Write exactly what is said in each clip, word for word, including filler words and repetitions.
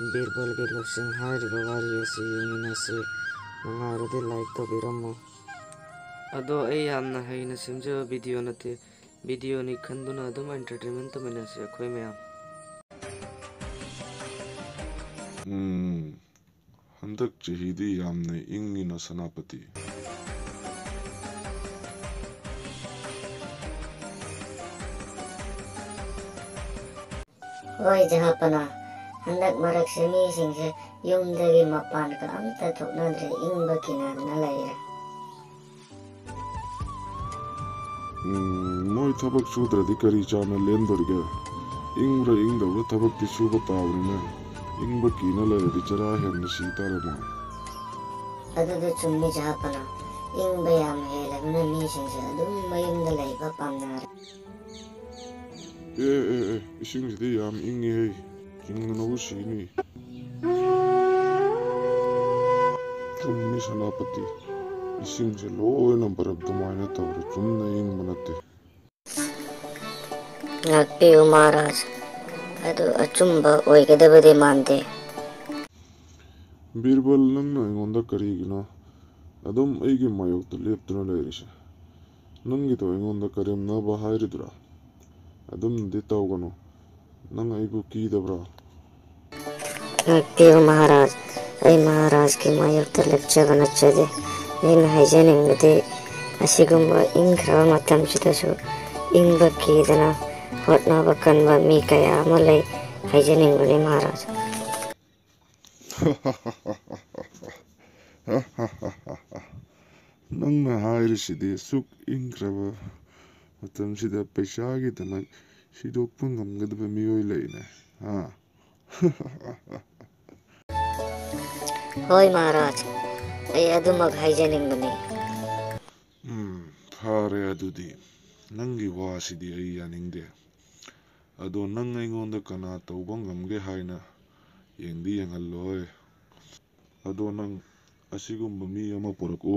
ꯕꯤꯔꯕꯜꯒꯤ ꯂꯧꯁꯤꯡ ꯍꯥꯏꯔꯤꯕ ꯋꯥꯔꯤ ꯑꯁꯤ ꯌꯦꯡꯃꯤꯟꯅꯁꯤ꯫ ꯅꯨꯡꯉꯥꯏꯔꯗꯤ like ꯇꯧꯕꯤꯔꯝꯃꯨ꯫ ꯑꯗꯣ ꯑꯩ ꯌꯥꯝꯅ ꯍꯩꯅ ꯁꯦꯝꯖꯕ video ꯅꯠꯇꯦ, videoꯅꯤ ꯈꯟꯗꯨꯅ ꯑꯗꯨꯝ entertainment ꯇꯧꯃꯤꯟꯅꯁꯤ ꯑꯩꯈꯣꯏ ꯃꯌꯥꯝ꯫ ꯎꯝ, ꯍꯟꯗꯛ ꯆꯍꯤꯗꯤ ꯌꯥꯝꯅ ꯏꯪꯉꯤꯅ ꯁꯦꯅꯥꯄꯇꯤ꯫ ꯍꯣꯏ ꯖꯍꯥꯄꯅꯥ, ꯍꯟꯗꯛ ꯃꯔꯛꯁꯦ ꯃꯤꯁꯤꯡꯁꯦ ꯌꯨꯝꯗꯒꯤ ꯃꯄꯥꯟꯒ ꯑꯝꯇ ꯊꯣꯛꯅꯗ꯭ꯔꯦ, ꯏꯪꯕ ꯀꯤꯅꯗꯅ ꯂꯩꯔꯦ꯫ ꯎꯝ, ꯃꯣꯏ ꯊꯕꯛ ꯁꯨꯗ꯭ꯔꯗꯤ ꯀꯔꯤ ꯆꯥꯅ ꯂꯦꯟꯗꯣꯔꯤꯒꯦ? ꯏꯪꯕ꯭ꯔꯥ ꯏꯪꯗꯕ꯭ꯔꯥ ꯊꯕꯛꯇꯤ ꯁꯨꯕ ꯇꯥꯕꯅꯤꯅꯦ꯫ ꯏꯪꯕ ꯀꯤꯅ ꯂꯩꯔꯗꯤ ꯆꯔꯥ ꯍꯦꯟꯅ ꯁꯤ ꯇꯥꯔꯦ ꯃꯣꯏ꯫ ꯑꯗꯨꯗꯨ ꯆꯨꯝꯃꯤ ꯖꯍꯥꯄꯅꯥ, ꯏꯪꯕ ꯌꯥꯝ ꯍꯦꯜꯂꯕꯅ ꯃꯤꯁꯤꯡꯁꯦ ꯑꯗꯨꯝ ꯃꯌꯨꯝꯗ ꯂꯩꯕ ꯄꯥꯝꯅꯔꯦ꯫ ꯑꯦ, ꯑꯦ, ꯑꯦ, ꯏꯁꯤꯡꯁꯤꯗꯤ ꯌꯥꯝ ꯏꯪꯉꯤꯍꯦ, ꯆꯤꯡꯗꯅꯕꯨ ꯁꯤꯅꯤ꯫ ꯆꯨꯝꯃꯤ ꯁꯦꯅꯥꯄꯇꯤ, ꯏꯁꯤꯡꯁꯦ ꯂꯣꯏꯅ ꯕꯔꯞ ꯑꯗꯨꯃꯥꯏꯅ ꯇꯧꯔꯦ, ꯆꯨꯝꯅ ꯏꯪꯕ ꯅꯠꯇꯦ꯫ ꯉꯥꯛꯄꯤꯌꯨ ꯃꯍꯥꯔꯥꯖ, ꯑꯗꯨ ꯑꯆꯨꯝꯕ ꯑꯣꯏꯒꯗꯕꯗꯤ ꯃꯥꯟꯗꯦ꯫ ꯕꯤꯔꯕꯜ, ꯅꯪꯅ ꯑꯩꯉꯣꯟꯗ ꯀꯔꯤꯒꯤꯅꯣ ꯑꯗꯨꯝ ꯑꯩꯒꯤ ꯃꯥꯌꯣꯛꯇ ꯂꯦꯞꯇꯨꯅ ꯂꯩꯔꯤꯁꯦ? ꯅꯪꯒꯤꯗꯣ ꯑꯩꯉꯣꯟꯗ ꯀꯔꯦꯝꯅꯕ ꯍꯥꯏꯔꯤꯗꯨꯔꯥ? ꯑꯗꯨꯝꯅꯗꯤ ꯇꯧꯒꯅꯨ꯫ ꯅꯪ ꯑꯩꯕꯨ ꯀꯤꯗꯕ꯭ꯔꯥ? ꯉꯥꯛꯄꯤꯌꯨ ꯃꯍꯥꯔꯥꯖ, ꯑꯩ ꯃꯍꯥꯔꯥꯖꯀꯤ ꯃꯥꯌꯣꯛꯇ ꯂꯦꯞꯆꯕ ꯅꯠꯆꯗꯦ꯫ ꯑꯩꯅ ꯍꯥꯏꯖꯅꯤꯡꯕꯗꯤ, ꯑꯁꯤꯒꯨꯝꯕ ꯏꯪꯈ꯭ꯔꯕ ꯃꯇꯝꯁꯤꯗꯁꯨ ꯏꯪꯕ ꯀꯤꯗꯅ ꯍꯣꯠꯅꯕ ꯀꯟꯕ ꯃꯤ ꯀꯌꯥ ꯑꯃ ꯂꯩ ꯍꯥꯏꯖꯅꯤꯡꯕꯅꯤ ꯃꯍꯥꯔꯥꯖ꯫ ꯅꯪꯅ ꯍꯥꯏꯔꯤꯁꯤꯗꯤ ꯑꯁꯨꯛ ꯏꯪꯈ꯭ꯔꯕ ꯃꯇꯝꯁꯤꯗ ꯄꯩꯁꯥꯒꯤꯗꯃꯛ ꯁꯤꯗꯣꯛꯄ ꯉꯝꯒꯗꯕ ꯃꯤꯑꯣꯏ ꯂꯩꯅꯦ, ꯍꯥ? ꯍꯣꯏ ꯃꯍꯥꯔꯥꯖ, ꯑꯩ ꯑꯗꯨꯃꯛ ꯍꯥꯏꯖꯅꯤꯡꯕꯅꯤ꯫ ꯎꯝ, ꯐꯔꯦ ꯑꯗꯨꯗꯤ, ꯅꯪꯒꯤ ꯋꯥꯁꯤꯗꯤ ꯑꯩ ꯌꯥꯅꯤꯡꯗꯦ꯫ ꯑꯗꯣ ꯅꯪ ꯑꯩꯉꯣꯟꯗ ꯀꯅꯥ ꯇꯧꯕ ꯉꯝꯒꯦ ꯍꯥꯏꯅ ꯌꯦꯡꯗꯤ ꯌꯦꯡꯍꯜꯂꯣꯏ꯫ ꯑꯗꯣ ꯅꯪ ꯑꯁꯤꯒꯨꯝꯕ ꯃꯤ ꯑꯃ ꯄꯨꯔꯛꯎ꯫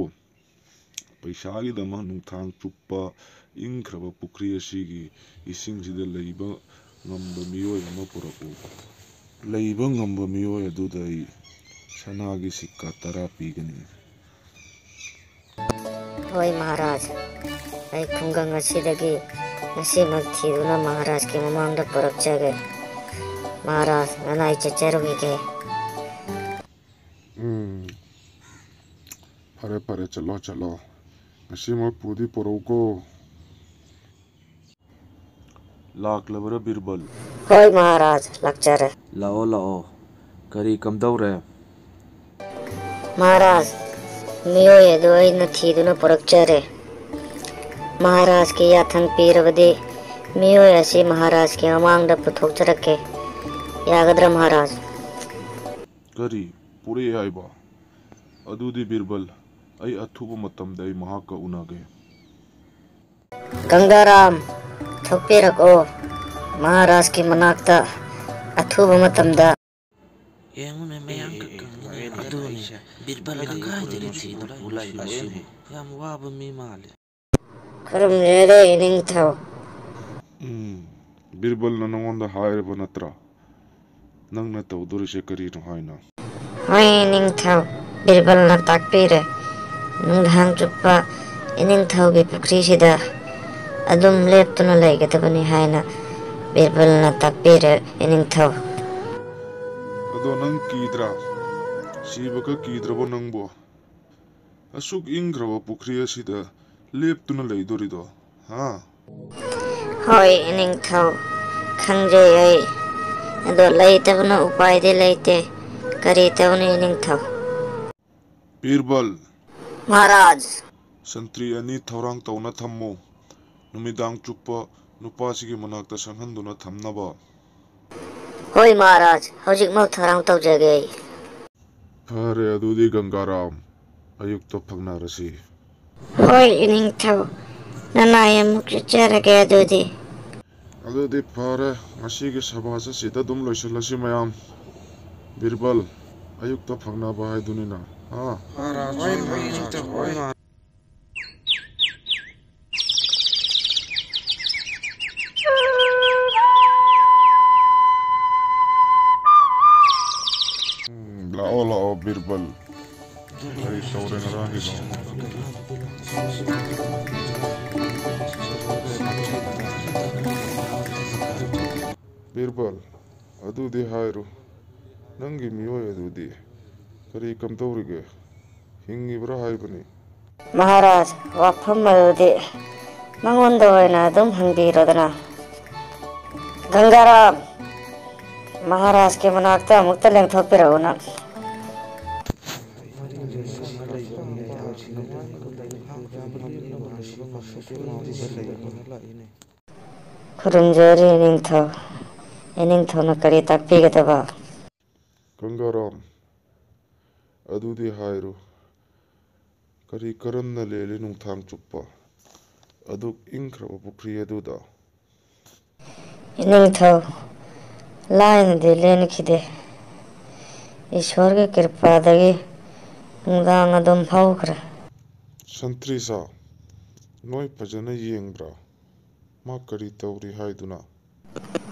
ꯄꯩꯁꯥꯒꯤꯗꯃꯛ ꯅꯨꯡꯊꯥꯡ ꯆꯨꯞꯄ ꯏꯪꯈ꯭ꯔꯕ ꯄꯨꯈ꯭ꯔꯤ ꯑꯁꯤꯒꯤ ꯏꯁꯤꯡꯁꯤꯗ ꯂꯩꯕ ꯉꯝꯕ ꯃꯤꯑꯣꯏ ꯑꯃ ꯄꯨꯔꯛꯎ꯫ ꯂꯩꯕ ꯉꯝꯕ ꯃꯤꯑꯣꯏ ꯑꯗꯨꯗ ꯑꯩ ꯁꯅꯥꯒꯤ ꯁꯤꯛꯀꯥ ꯇꯔꯥ ꯄꯤꯒꯅꯤ꯫ ꯍꯣꯏ ꯃꯍꯥꯔꯥꯖ, ꯑꯩ ꯈꯨꯡꯒꯪ ꯑꯁꯤꯗꯒꯤ ꯉꯁꯤꯃꯛ ꯊꯤꯗꯨꯅ ꯃꯍꯥꯔꯥꯖꯀꯤ ꯃꯃꯥꯡꯗ ꯄꯨꯔꯛꯆꯒꯦ꯫ ꯃꯍꯥꯔꯥꯖ, ꯅꯅꯥꯏ ꯆꯠꯆꯔꯨꯈꯤꯒꯦ꯫ ꯎꯝ, ꯐꯔꯦ ꯐꯔꯦ, ꯆꯠꯂꯣ ꯆꯠꯂꯣ, ꯉꯁꯤꯃꯛ ꯄꯨꯗꯤ ꯄꯨꯔꯛꯎꯀꯣ꯫ ꯂꯥꯛꯂꯕ꯭ꯔꯥ ꯕꯤꯔꯕꯜ? ꯍꯣꯏ ꯃꯍꯥꯔꯥꯖ, ꯂꯥꯛꯆꯔꯦ꯫ ꯂꯥꯛꯑꯣ ꯂꯥꯛꯑꯣ, ꯀꯔꯤ ꯀꯝꯗꯧꯔꯦ? ꯃꯍꯥꯔꯥꯖ, ꯃꯤꯑꯣꯏ ꯑꯗꯨ ꯑꯩꯅ ꯊꯤꯗꯨꯅ ꯄꯨꯔꯛꯆꯔꯦ꯫ ꯃꯍꯥꯔꯥꯖꯀꯤ ꯌꯥꯊꯪ ꯄꯤꯔꯕꯗꯤ ꯃꯤꯑꯣꯏ ꯑꯁꯤ ꯃꯍꯥꯔꯥꯖꯀꯤ ꯃꯃꯥꯡꯗ ꯄꯨꯊꯣꯛꯆꯔꯛꯀꯦ꯫ ꯌꯥꯒꯗ꯭ꯔꯥ ꯃꯍꯥꯔꯥꯖ? ꯀꯔꯤ? ꯄꯨꯔꯛꯑꯦ ꯍꯥꯏꯕ? ꯑꯗꯨꯗꯤ ꯕꯤꯔꯕꯜ, ꯑꯩ ꯑꯊꯨꯕ ꯃꯇꯝꯗ ꯑꯩ ꯃꯍꯥꯛꯀ ꯎꯅꯒꯦ꯫ ꯒꯪꯒꯥꯔꯥꯝ, ꯊꯣꯛꯄꯤꯔꯛꯑꯣ ꯃꯍꯥꯔꯥꯖꯀꯤ ꯃꯅꯥꯛꯇ ꯑꯊꯨꯕ ꯃꯇꯝꯗ꯫ ꯌꯦꯡꯉꯨꯅꯦ, ꯃꯌꯥꯡ ꯑꯦ, ꯑꯦ, ꯑꯦ, ꯀꯪꯉꯤꯅꯦ꯫ ꯂꯥꯛꯑꯦꯅꯦ, ꯑꯗꯨꯅꯦ, ꯂꯥꯛꯑꯦꯅꯦ꯫ ꯕꯤꯔꯕꯜꯅ ꯀꯔꯤ ꯀꯥꯏꯗꯒꯤ ꯄꯨꯔꯛꯏꯅꯣ ꯊꯤꯗꯅ ꯄꯨꯔꯛꯏꯁꯤꯕꯣ? ꯄꯨꯔꯛꯏꯁꯤꯕꯣ? ꯌꯥꯝ ꯋꯥꯕ ꯃꯤ ꯃꯥꯜꯂꯦ꯫ ꯈꯨꯔꯨꯝꯖꯔꯤ ꯏꯅꯤꯡꯊꯧ꯫ ꯎꯝ, ꯕꯤꯔꯕꯜꯅ ꯅꯉꯣꯟꯗ ꯍꯥꯏꯔꯕ ꯅꯠꯇ꯭ꯔꯥ? ꯅꯪꯅ ꯇꯧꯗꯣꯔꯤꯁꯦ ꯀꯔꯤꯅꯣ ꯍꯥꯏꯅ? ꯍꯣꯏ ꯏꯅꯤꯡꯊꯧ, ꯕꯤꯔꯕꯜꯅ ꯇꯥꯛꯄꯤꯔꯦ꯫ ꯅꯨꯡꯗꯥꯡ ꯆꯨꯞꯄ ꯏꯅꯤꯡꯊꯧꯒꯤ ꯄꯨꯈ꯭ꯔꯤꯁꯤꯗ ꯑꯗꯨꯝ ꯂꯦꯞꯇꯨꯅ ꯂꯩꯒꯗꯕꯅꯤ ꯍꯥꯏꯅ ꯕꯤꯔꯕꯜꯅ ꯇꯥꯛꯄꯤꯔꯦ ꯏꯅꯤꯡꯊꯧ꯫ ꯑꯗꯣ ꯅꯪ ꯀꯤꯗ꯭ꯔꯥ? ꯁꯤꯕꯒ ꯀꯤꯗ꯭ꯔꯕꯣ ꯅꯪꯕꯣ? ꯑꯁꯨꯛ ꯏꯪꯈ꯭ꯔꯕ ꯄꯨꯈ꯭ꯔꯤ ꯑꯁꯤꯗ ꯂꯦꯞꯇꯨꯅ ꯂꯩꯗꯣꯔꯤꯗꯣ, ꯍꯥ? ꯍꯣꯏ ꯏꯅꯤꯡꯊꯧ, ꯈꯪꯖꯩ ꯑꯩ꯫ ꯑꯗꯣ ꯂꯩꯇꯕꯅ ꯎꯄꯥꯏꯗꯤ ꯂꯩꯇꯦ꯫ ꯀꯔꯤ ꯇꯧꯅꯤ ꯏꯅꯤꯡꯊꯧ? ꯕꯤꯔꯕꯜ! ꯃꯍꯥꯔꯥꯖ! ꯁꯟꯇ꯭ꯔꯤ ꯑꯅꯤ ꯊꯧꯔꯥꯡ ꯇꯧꯅ ꯊꯝꯃꯨ꯫ ꯅꯨꯃꯤꯗꯥꯡ ꯆꯨꯞꯄ ꯅꯨꯄꯥꯁꯤꯒꯤ ꯃꯅꯥꯛꯇ ꯁꯪꯍꯟꯗꯨꯅ ꯊꯝꯅꯕ꯫ ꯍꯣꯏ ꯃꯍꯥꯔꯥꯖ, ꯍꯧꯖꯤꯛꯃꯛ ꯊꯧꯔꯥꯡ ꯇꯧꯖꯒꯦ ꯑꯩ꯫ ꯐꯔꯦ, ꯑꯗꯨꯗꯤ ꯒꯪꯒꯥꯔꯥꯝ, ꯑꯌꯨꯛꯇ ꯐꯪꯅꯔꯁꯤ꯫ ꯍꯣꯏ ꯏꯅꯤꯡꯊꯧ, ꯅꯅꯥꯏ ꯑꯃꯨꯛ ꯆꯠꯆꯔꯒꯦ ꯑꯗꯨꯗꯤ꯫ ꯑꯗꯨꯗꯤ ꯐꯔꯦ, ꯉꯁꯤꯒꯤ ꯁꯚꯥꯁꯦ ꯁꯤꯗ ꯑꯗꯨꯝ ꯂꯣꯏꯁꯤꯜꯂꯁꯤ ꯃꯌꯥꯝ꯫ ꯕꯤꯔꯕꯜ, ꯑꯌꯨꯛꯇ ꯐꯪꯅꯕ ꯍꯥꯏꯗꯨꯅꯤꯅ, ꯍꯥ? ꯍꯣꯏ, ꯍꯣꯏ, ꯍꯣꯏ, ꯍꯣꯏ꯫ ꯂꯥꯛꯑꯣ, ꯂꯥꯛꯑꯣ, ꯕꯤꯔꯕꯜ꯫ ꯀꯔꯤ ꯇꯧꯔꯦ ꯉꯔꯥꯡꯒꯤꯗꯣ? ꯕꯤꯔꯕꯜ, ꯑꯗꯨꯗꯤ ꯍꯥꯏꯔꯨ꯫ ꯅꯪꯒꯤ ꯃꯤꯑꯣꯏ ꯑꯗꯨꯗꯤ ꯀꯔꯤ ꯀꯝꯗꯧꯔꯤꯒꯦ? ꯍꯤꯡꯉꯤꯕ꯭ꯔꯥ ꯍꯥꯏꯕꯅꯤ꯫ ꯃꯍꯥꯔꯥꯖ, ꯋꯥꯐꯝ ꯑꯗꯨꯗꯤ ꯃꯉꯣꯟꯗ ꯑꯣꯏꯅ ꯑꯗꯨꯝ ꯍꯪꯕꯤꯔꯣꯗꯅ꯫ ꯒꯪꯒꯥꯔꯥꯝ, ꯃꯍꯥꯔꯥꯖꯀꯤ ꯃꯅꯥꯛꯇ ꯑꯃꯨꯛꯇ ꯂꯦꯡꯊꯣꯛꯄꯤꯔꯛꯎ ꯅꯪ꯫ ꯈꯨꯔꯨꯝꯖꯔꯤ ꯏꯅꯤꯡꯊꯧ꯫ ꯏꯅꯤꯡꯊꯧꯅ ꯀꯔꯤ ꯇꯥꯛꯄꯤꯒꯗꯕ? ꯒꯪꯒꯥꯔꯥꯝ, ꯑꯗꯨꯗꯤ ꯍꯥꯏꯔꯨ, ꯀꯔꯤ ꯀꯔꯝꯅ ꯂꯦꯜꯂꯤ ꯅꯨꯡꯊꯥꯡ ꯆꯨꯞꯄ ꯑꯗꯨꯛ ꯏꯪꯈ꯭ꯔꯕ ꯄꯨꯈ꯭ꯔꯤ ꯑꯗꯨꯗ? ꯏꯅꯤꯡꯊꯧ, ꯂꯥꯏꯅꯗꯤ ꯂꯦꯟꯈꯤꯗꯦ꯫ ꯏꯁꯣꯔꯒꯤ ꯀ꯭ꯔꯤꯄꯥꯗꯒꯤ ꯅꯨꯡꯗꯥꯡ ꯑꯗꯨꯝ ꯍꯧꯈ꯭ꯔꯦ꯫ ꯁꯟꯇ꯭ꯔꯤꯁꯥ, ꯅꯣꯏ ꯐꯖꯅ ꯌꯦꯡꯕ꯭ꯔꯥ? ꯃꯥ ꯀꯔꯤ ꯇꯧꯔꯤ ꯍꯥꯏꯗꯨꯅ?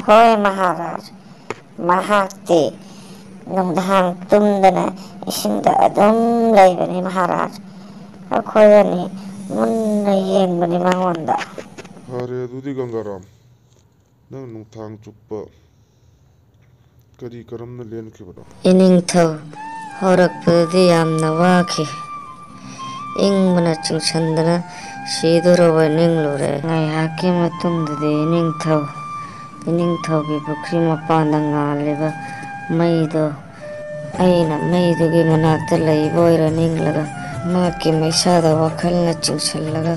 ꯍꯣꯏ ꯃꯍꯥꯔꯥꯖ, ꯃꯍꯥꯛꯇꯤ ꯅꯨꯡꯗꯥꯡ ꯇꯨꯝꯗꯅ ꯏꯁꯤꯡꯗ ꯑꯗꯨꯝ ꯂꯩꯕꯅꯤ ꯃꯍꯥꯔꯥꯖ꯫ ꯑꯩꯈꯣꯏ ꯑꯅꯤ ꯃꯨꯟꯅ ꯌꯦꯡꯕꯅꯤ ꯃꯉꯣꯟꯗ꯫ ꯐꯔꯦ ꯑꯗꯨꯗꯤ ꯒꯪꯒꯥꯔꯥꯝ, ꯅꯪ ꯅꯨꯡꯗꯥꯡ ꯆꯨꯞꯄ ꯀꯔꯤ ꯀꯔꯝꯅ ꯂꯦꯟꯈꯤꯕꯅꯣ? ꯏꯅꯤꯡꯊꯧ, ꯍꯧꯔꯛꯄꯗꯗꯤ ꯌꯥꯝꯅ ꯋꯥꯈꯤ꯫ ꯏꯪꯕꯅ ꯆꯤꯡꯁꯤꯟꯗꯅ ꯁꯤꯗꯣꯔꯕꯣꯏ ꯅꯤꯡꯂꯨꯔꯦ꯫ ꯉꯥꯏꯍꯥꯛꯀꯤ ꯃꯇꯨꯡꯗꯗꯤ ꯏꯅꯤꯡꯊꯧ, ꯏꯅꯤꯡꯊꯧꯒꯤ ꯄꯨꯈ꯭ꯔꯤ ꯃꯄꯥꯟꯗ ꯉꯥꯜꯂꯤꯕ ꯃꯩꯗꯣ ꯑꯩꯅ ꯃꯩꯗꯨꯒꯤ ꯃꯅꯥꯛꯇ ꯂꯩꯕ ꯑꯣꯏꯔ ꯅꯤꯡꯂꯒ ꯃꯍꯥꯛꯀꯤ ꯃꯩꯁꯥꯗ ꯋꯥꯈꯜꯅ ꯆꯤꯡꯁꯤꯜꯂꯒ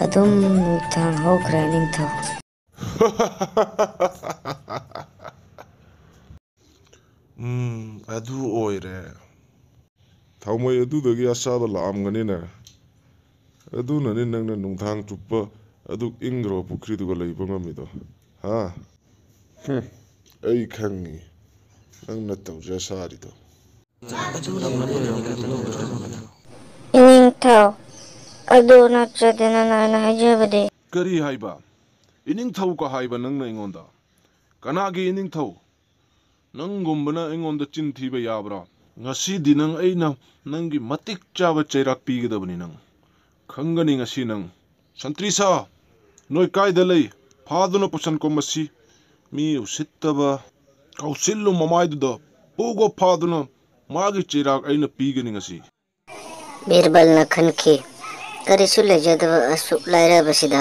ꯑꯗꯨꯝ ꯅꯨꯡꯗꯥꯡ ꯍꯧꯈ꯭ꯔꯦ ꯏꯅꯤꯡꯊꯧ꯫ ꯎꯝ, ꯑꯗꯨ ꯑꯣꯏꯔꯦ꯫ ꯊꯥꯎꯃꯩ ꯑꯗꯨꯗꯒꯤ ꯑꯁꯥꯕ ꯂꯥꯛꯑꯝꯒꯅꯤꯅꯦ꯫ ꯑꯗꯨꯅꯅꯤ ꯅꯪꯅ ꯅꯨꯡꯗꯥꯡ ꯆꯨꯞꯄ ꯑꯗꯨꯛ ꯏꯪꯈ꯭ꯔꯕ ꯄꯨꯈ꯭ꯔꯤꯗꯨꯒ ꯂꯩꯕ ꯉꯝꯃꯤꯗꯣ, ꯍꯥ? ꯍꯨꯝ, ꯑꯩ ꯈꯪꯉꯤ ꯅꯪꯅ ꯇꯧꯖ ꯁꯥꯔꯤꯗꯣ꯫ ꯏꯅꯤꯡꯊꯧ, ꯑꯗꯨ ꯅꯠꯇ꯭ꯔꯗꯤ ꯅꯅꯥꯏꯅ ꯍꯥꯏꯖꯕꯗꯤ꯫ ꯀꯔꯤ ꯍꯥꯏꯕ? ꯏꯅꯤꯡꯊꯧ ꯀ ꯍꯥꯏꯕ ꯅꯪꯅ ꯑꯩꯉꯣꯟꯗ? ꯀꯅꯥꯒꯤ ꯏꯅꯤꯡꯊꯧ? ꯅꯪꯒꯨꯝꯕꯅ ꯑꯩꯉꯣꯟꯗ ꯆꯤꯟ ꯊꯤꯕ ꯌꯥꯕ꯭ꯔꯥ? ꯉꯁꯤꯗꯤ ꯅꯪ ꯑꯩꯅ ꯅꯪꯒꯤ ꯃꯇꯤꯛ ꯆꯥꯕ ꯆꯩꯔꯥꯛ ꯄꯤꯒꯗꯕꯅꯤ꯫ ꯅꯪ ꯈꯪꯒꯅꯤ ꯉꯁꯤ ꯅꯪ꯫ ꯁꯟꯇ꯭ꯔꯤꯁꯥ, ꯅꯣꯏ ꯀꯥꯏꯗ ꯂꯩ? ꯐꯥꯗꯨꯅ ꯄꯨꯁꯟꯀꯣ ꯃꯁꯤ꯫ ꯃꯤ ꯎꯁꯤꯠꯇꯕ, ꯀꯧꯁꯤꯜꯂꯨ ꯃꯃꯥꯏꯗꯨꯗ, ꯄꯨꯒꯣ ꯐꯥꯗꯨꯅ꯫ ꯃꯥꯒꯤ ꯆꯩꯔꯥꯛ ꯑꯩꯅ ꯄꯤꯒꯅꯤ ꯉꯁꯤ꯫ ꯕꯤꯔꯕꯜꯅ ꯈꯟꯈꯤ, "ꯀꯔꯤꯁꯨ ꯂꯩꯖꯗꯕ ꯑꯁꯨꯛ ꯂꯥꯏꯔꯕꯁꯤꯗ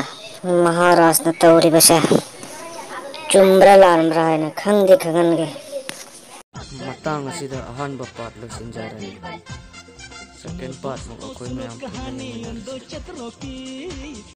ꯃꯍꯥꯔꯥꯖꯅ ꯇꯧꯔꯤꯕꯁꯦ ꯆꯨꯝꯕ꯭ꯔꯥ ꯂꯥꯟꯕ꯭ꯔꯥ ꯍꯥꯏꯅ ꯈꯪꯗꯤ ꯈꯪꯍꯟꯒꯦ꯫" ꯃꯇꯥꯡ ꯑꯁꯤꯗ ꯑꯍꯥꯟꯕ ꯄꯥꯔꯠ ꯂꯣꯏꯁꯤꯟꯖꯔꯒꯦ꯫ ꯁꯦꯀꯦꯟ ꯄꯥꯔꯠꯃꯨꯛ ꯑꯩꯈꯣꯏ ꯃꯌꯥꯝ ꯄꯨꯟꯅ ꯌꯦꯡꯃꯤꯟꯅꯔꯁꯤ꯫